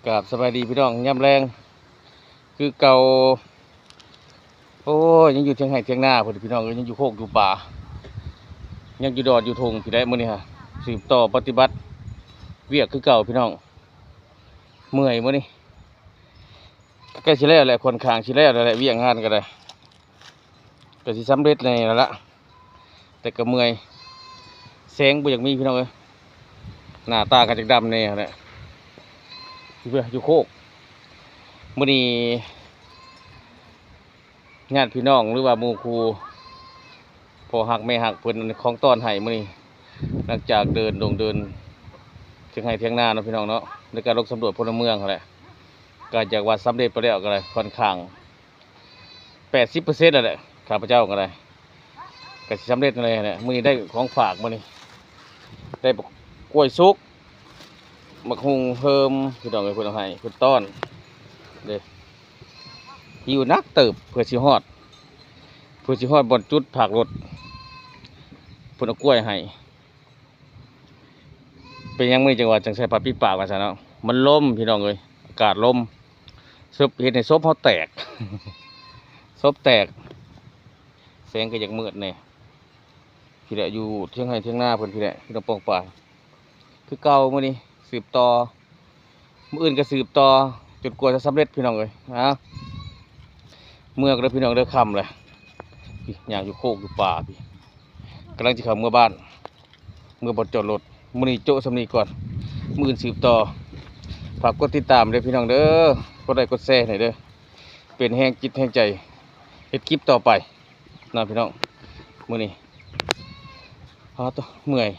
ກາບສະບາຍດີພີ່ນ້ອງ ຍາມແລງຄືເກົ່າ. ໂອ້ຍ ຍັງຢູ່ທຽງໄຮ່ທຽງນາພຸ້ນພີ່ນ້ອງເອີຍ ຍັງຢູ່ໂຄກຢູ່ປ່າ ຍັງຢູ່ດອນຢູ່ທົ່ງພີ້ແຫຼະ. ມື້ນີ້ຫາສືບຕໍ່ປະຕິບັດວຽກຄືເກົ່າພີ່ນ້ອງ. ເມື່ອຍມື້ນີ້ ໃກ້ຊິແລ້ວແຫຼະ ຂ້ອນຂ້າງຊິແລ້ວແລ້ວແຫຼະ ວຽກງານກໍໄດ້ ກໍຊິສຳເລັດແດ່ແລ້ວລະ ແຕ່ກໍເມື່ອຍ ແສງບໍ່ຢາກມີພີ່ນ້ອງເອີຍ ໜ້າຕາກໍຈະດຳແດ່ແຫຼະ ຢູ່ເພື່ອຢູ່ໂຄກ. ມື້ນີ້ຍາດພີ່ນ້ອງ ຫຼືວ່າໝູ່ຄູ່ ພໍ່ຮັກແມ່ຮັກ ເພິ່ນຂອງຕ້ອນໃຫ້ມື້ນີ້ ຫຼັງຈາກເດີນດົງເດີນທຽງໄຮ່ທຽງນາເນາະພີ່ນ້ອງເນາະ ໃນການລົງສຳຫຼວດພົນລະເມືອງຫັ້ນແຫຼະ ກໍຢາກວ່າສຳເລັດໄປແລ້ວກໍໄດ້ ຂ້ອນຂ້າງ ແປດສິບເປີເຊັນແລ້ວແຫຼະ ຂ້າພະເຈົ້າກໍໄດ້ ກໍຊິສຳເລັດແລ້ວແຫຼະ. ມື້ນີ້ໄດ້ຂອງຝາກ ມື້ນີ້ໄດ້ບັກກ້ວຍສຸກ ບັກຫຸ່ງເພີ່ມ ພີ່ນ້ອງເອີຍ ເພິ່ນເອົາໃຫ້ ເພິ່ນຕ້ອນເດ້ ຫິ້ວໜັກເຕີບ ເພື່ອຊິຮອດ ເພື່ອຊິຮອດບ່ອນຈຸດພາກລົດ ເພິ່ນເອົາກ້ວຍໃຫ້. ເປັນຫຍັງມື້ນີ້ຈັ່ງວ່າຈັ່ງໃສ່ຜ້າປິດປາກວ່າຊັ້ນເນາະ ມັນລົມພີ່ນ້ອງເອີຍ ອາກາດລົມ ເສິບ ເຮັດໃຫ້ສົບເຮົາແຕກ ສົບແຕກ. ແສງກໍຢາກມືດແດ່ ພີ້ແຫຼະ ຢູ່ທຽງໄຮ່ທຽງນາເພິ່ນພີ້ແຫຼະ ພີ່ນ້ອງປ້ອງປາຍ ຄືເກົ່າ. ມື້ນີ້ສືບຕໍ່ ມື້ອື່ນກໍສືບຕໍ່ຈົນກວ່າຈະສຳເລັດພີ່ນ້ອງເອີຍ. ເອົາ ເມືອກເດີພີ່ນ້ອງເດີ ຄ່ຳແລ້ວ ພີ້ຍ່າງຢູ່ໂຄກຢູ່ປ່າພີ້ ກຳລັງຊິເຂົ້າເມືອບ້ານ ເມືອບ່ອນຈອດລົດ. ມື້ນີ້ໂຈະສ່ຳນີ້ກ່ອນ ມື້ອື່ນສືບຕໍ່. ຝາກກົດຕິດຕາມເດີພີ່ນ້ອງເດີ ກົດໄລກົດແຊໃຫ້ເດີ ເປັນແຮງຈິດແຮງໃຈເຮັດຄລິບຕໍ່ໄປເນາະພີ່ນ້ອງ. ມື້ນີ້ ອ້າໂຕ ເມື່ອຍ